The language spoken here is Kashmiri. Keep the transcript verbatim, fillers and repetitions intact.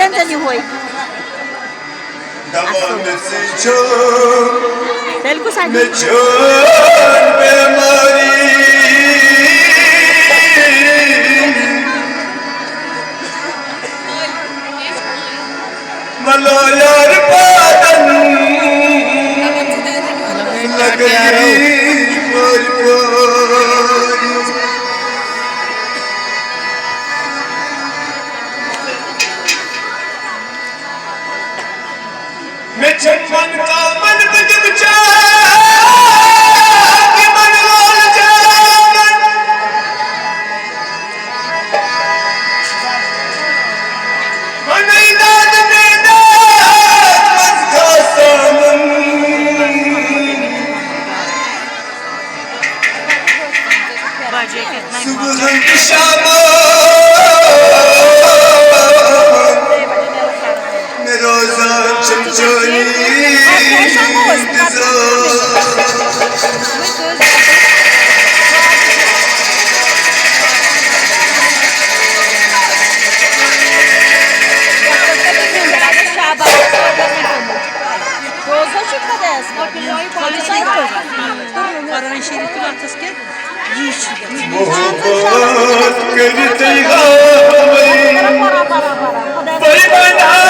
تیٚلہِ یِہوٚے۔ دَپان مےٚ ژٕ چھُ تیٚلہِ کُس اَتہِ؟ مےٚ چھُ بیمٲری۔ ملو یار پادن لگئی مر پاری۔ مےٚ چھَنہٕ من کامن بہٕ دِمہٕ جان، یِمن لول جانن۔ وَنَے داد میداد منٛز کھسان۔ صبحن تہٕ شامن مےٚ روزان چھِم چٲنی اِنتظار۔ قرآن شریف تُل اَتھس کیٛاہ؟ یی چھُ گژھان۔ محبت کٔرِتھ تُہۍ ہاوٕے۔ بٔلۍ وَنہٕ ہا